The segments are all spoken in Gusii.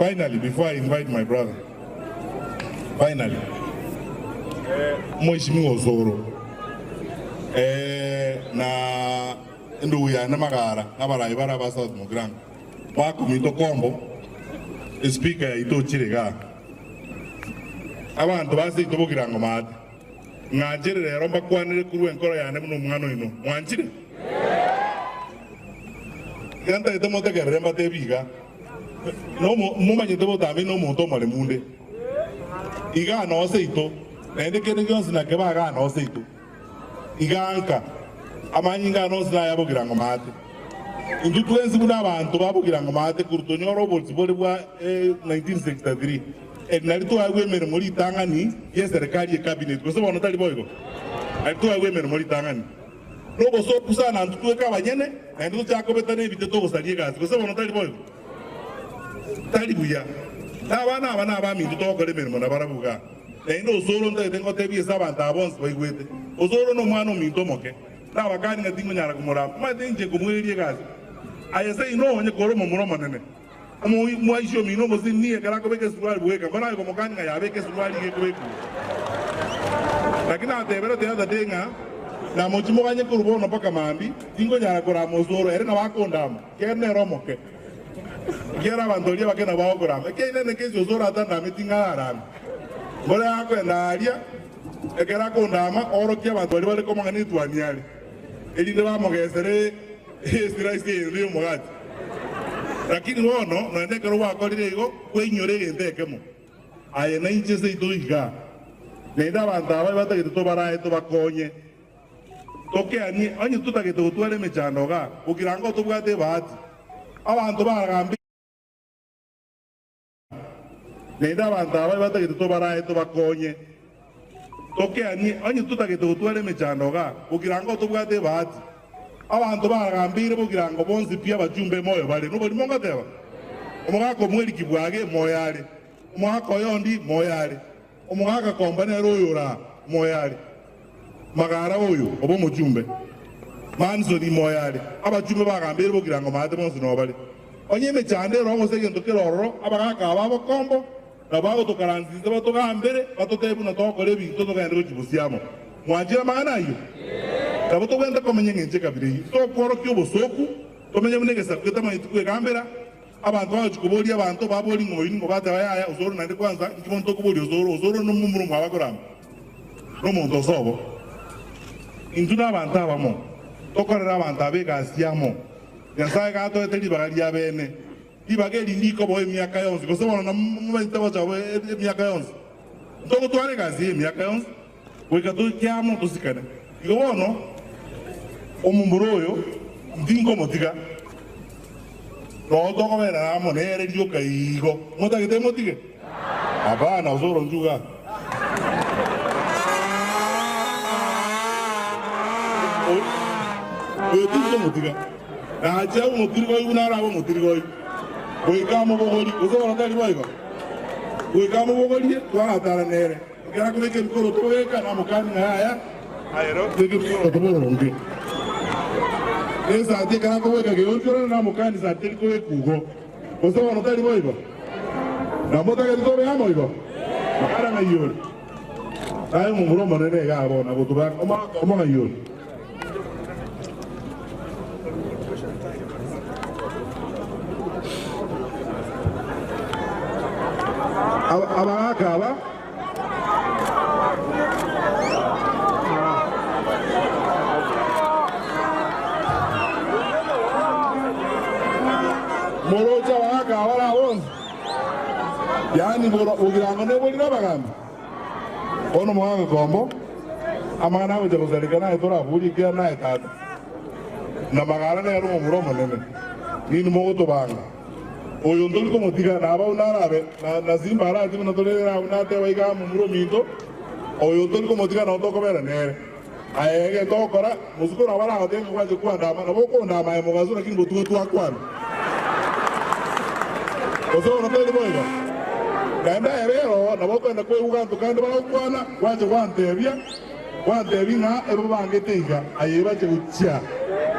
Finally, before I invite my brother, finally, Mheshimiwa Osoro na endugu yane Magara na abarai bare aba South Mugirango, bakominto Kombo, espeaker yaito ochire igaa. Abanto ba seito Bogirango maate, ng'anchere rero mbakwanere korwa enkoro yane buna omwana oino. Mwanchire? Iga ntagete motegerere mbatebi iga, Momanyete botambe nomonto omoremu onde iga noo seito, naende kende gionsi nakebe igaa noo seito. Iga nka, amanyinga ane onsi naya Bogirango maate. Intwe twensi buna abanto ba Bogirango maate korwa tonyore oborisi bore bwa 1963, eri nario twaegwe emeremo ritang'ani y'eserekari y'ecabinet, gose bono tari boigo? Nario twaegwe emeremo ritang'ani. Nobosoku sana intwe tweka abanyene, naende tochake kobetana ebite togosaria egasi, gose bono tari boigo? Tari buya. Na abana aba nabaminto togokora emeremo nabarabwo igaa. Naende Osoro ntagete ngotebie ase abanto aba bonsi baigwete, Osoro nomwana ominto omoke, nabakani ng'a tingonyara komorama. Omanyete inche nkomoeria egasi. Aye seino onye kore omomura omonene, omwaisi omino omosinini ekero akobeka esuruari bweka, mborabe komokani ng'a yabeka esuruari iga ekobekwa iga. Naki natebera the other day ng'a namochie moganye korwa bono mpaka mambia, tingonyara korama Osoro, ere nabo akondama, ekiagera nere omoke. Ekiagera abanto baria abake nabo bagokorama. Ekiagera inene kesi Osoro atandameti ng'a ararame. Mbore akoenda aaria, ekero akondama, oorokie abanto baria bare komong'ana etuani are, erinde bamogesere esiraisi eyende y'omogati. Lakini bono, nonya ekero gwakorire igo, kweinyora egento ekemo, aye nainche seito iga, naende abanto aba batagete tobarae tobakonye, tokeanie, onye totagete gotwara emechando igaa, gokira ango tobwate ebahati, abanto baragambe. Naende abanto aba batagete tobarae tobakonye, tokeanie, onye totagete gotwara emechando igaa, bogirango tobwate ebahati. Abanto baragambeire bogirango bonsi pi abachumba emoyo bare. Noborimo ngoteba? Omogaka omweriki bwage moyo are, omogaka oyondi moyo are, omogaka komba nere oyo oraa moyo are, magara oyo obe omochumbe, Manson moyo are. Abachumba bagambeire bogirango maate bonsi noo bare. Onye emechando eroo gose egento kere ororo, abagaaka aba abakombo nabo bagotokaransia inse batogambere, batotebie buna togokora ebinto togende gochia bosio amo. Mwanchire amang'ana ayio? Nabo togwenerete komenya engencho ekabira eyio. Tokworokia obosooku, tomenye buna egesaku getamanyeti kwegambera. Abanto bagochia koboria abanto, baborie ng'a oyo ning'o, bateba yaya, osoro naende kwansa, inki bono tokoboria osoro? Osoro nomomura omwabo akorama, nomonto osobo. Intwe nabanto abamo, tokorere abanto aba egasi amo. Nyasae gatoete ribaga ria bene, ribaga eri ndikoboa emiaka yonsi, gose bono namomanyete gocha bo emiaka yonsi. Ntogotwara egasi eye emiaka yonsi, goika toike amo tosikane. Igo bono omomura oyo ntinkomotiga, noo tokoberana amo nere rioka igo. Motagete motige? Hapana, osoro nchuga. Oyo tinkomotiga, nache abe omotirigoi buna arabe omotirigoi, goika amobogorie, gose bono tari boigo? Goika amobogorie, twaratara nere, ekero akobeka ebikoroto bogeka, namokanie ng'a yaya, aye ero beka ebikoroto boronge. Nesati ekero akobeka geonchorana, namokanie sati teri kobekwa igo. Gose bono tari boigo? Na motagete tobe amo igo? Makara ng'ai ore? Naye omomura omonene iga bono agotuba omogaka omo ng'ai ore? Abagaka aba. Moroche abagaaka abare aa bonsi, yaani bogirango nebori nabagambi. Bono omogaka Kombo, amang'ana agocha gosareka naye toraborie ekiagera naye tata, na Magara nere omomura omonene, ninwe mogotobanga. Oyo ntori komotiga, naba buna arabe, na Simba arache buna tore nere abwo nateba iga momura ominto, oyo ntori komotiga nao tokobera nere. Aye egento ogokora, mosukuru nabo aragotebie ng'a gwanche kwandama, nabo okondama aye mogaso lakini botuko twakwana. Gose bono tari boigo? Naende aye rero nabo okogenda koigwa ganto kande bagokwana, gwancha gwantebia, gwantebia ng'a ebabangete iga, aye ebache gochia,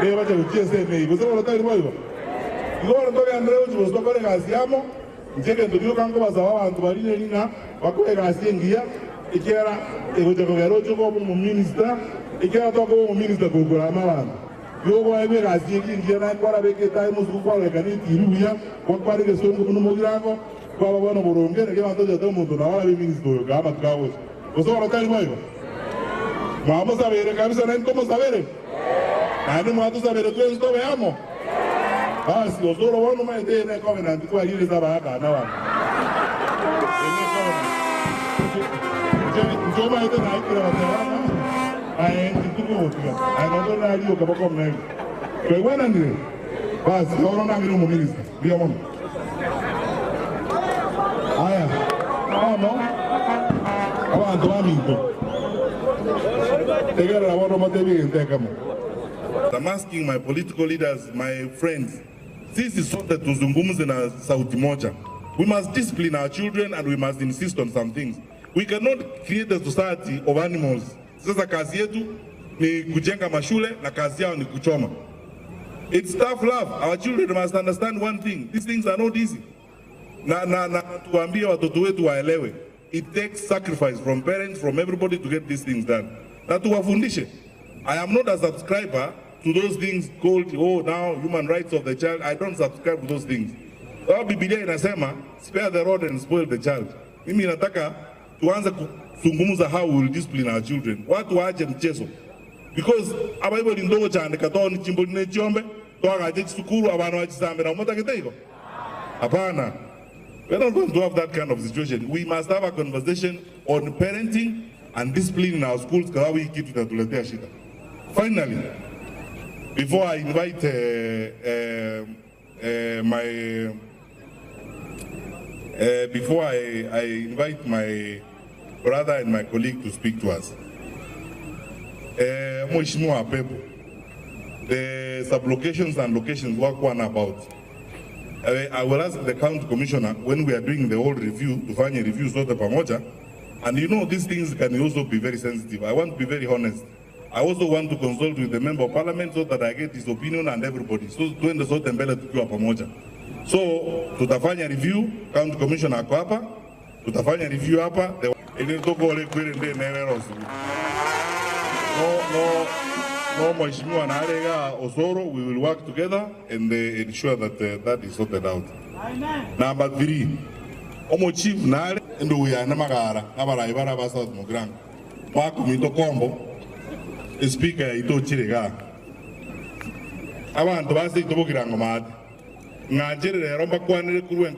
nebache gochia ensemo eyio. Gose bono tari boigo? Igo bono togenderere gochia gose tokore egasi amo. Inche egento gioka nkobasaba abanto baria neri ng'a bakore egasi engiya, ekiagera egocha kogera oche koba omominista, ekiagera tokoba omominista kokorama abanto. Igo okoegwa egasi eria engiya naye kwarabeka etaai mosuku kwarorekana etibi buya, gwakwana egesongo buna omogirango, kwaba bono boronge, nario abanto bacha goteba omonto nabo arabe eminista oyo kaa amatuko agocha. Gose oro tari boigo? Mwamosabeire kabisa naintwe tomosabere? Naende mwatosabeire twensi tobe amo? Basi, gose oro bono omanyete eye ne covenant twarire ase abagaaka na abanto. Eye ne covenant. Inche, inche omanyete naikire goteba ng'a aye inche tikogotiga. Aye nonye tore narioka bokong'aini. Twaigwananire? Basi, bono nang'ire omominista. Mbuya mono. Aya, bono, abanto baminto, tegerera bono motebie egento ekemo. I'm asking my political leaders, my friends, sisi sote tuzungumze na sauti moja. We must discipline our children and we must insist on some things. We cannot create a society of animals. Sasa kazi yetu ni kujenga mashule na kazi yao ni kuchoma. It's tough love. Our children must understand one thing. These things are not easy. Na, na, na tuambie watoto wetu waelewe. It takes sacrifice from parents, from everybody to get these things done. Na tuwafundishe. I am not a subscriber to those things called, oh, now human rights of the child. I don't subscribe to those things. Sababu Biblia inasema spare the rod and spoil the child. Mimi nataka tuanze kuzungumza how we will discipline our children. Watu waache mchezo. Because abaibori ntogochandeka toni chimbori ne chiombe, toagache chisukuru abana bachisambera motagete igo? Hapana. We are not going to have that kind of situation. We must have a conversation on parenting and discipline in our schools kwa sababu hii kitu itatuletea shida. Finally, before I invite my before I invite my brother and my colleague to speak to us. Mheshimiwa Pepo, the sub-locations and locations wakwana about. I will ask the county commissioner when we are doing the whole review, tufanye review sote pamoja. And you know, these things can also be very sensitive. I want to be very honest. I also want to consult with the member of parliament so that I get his opinion and everybody. So tuende sote mbele tukiwa pamoja. So tutafanya review, county commissioner ako hapa, tutafanya review hapa. Ili tokore kwere nde nerero. No, no, no, Mheshimiwa Narega Osoro, we will work together and ensure that that is sorted out. Amen. Number 3, Omo Chief Nare ndugu ya Namagara nabarayi bara ba South Mugirango. Mwakomito kombo speaker ya ito chirega. Abantu base ito Mugirango mate. Ng'ancherere romba kwanire kurwe.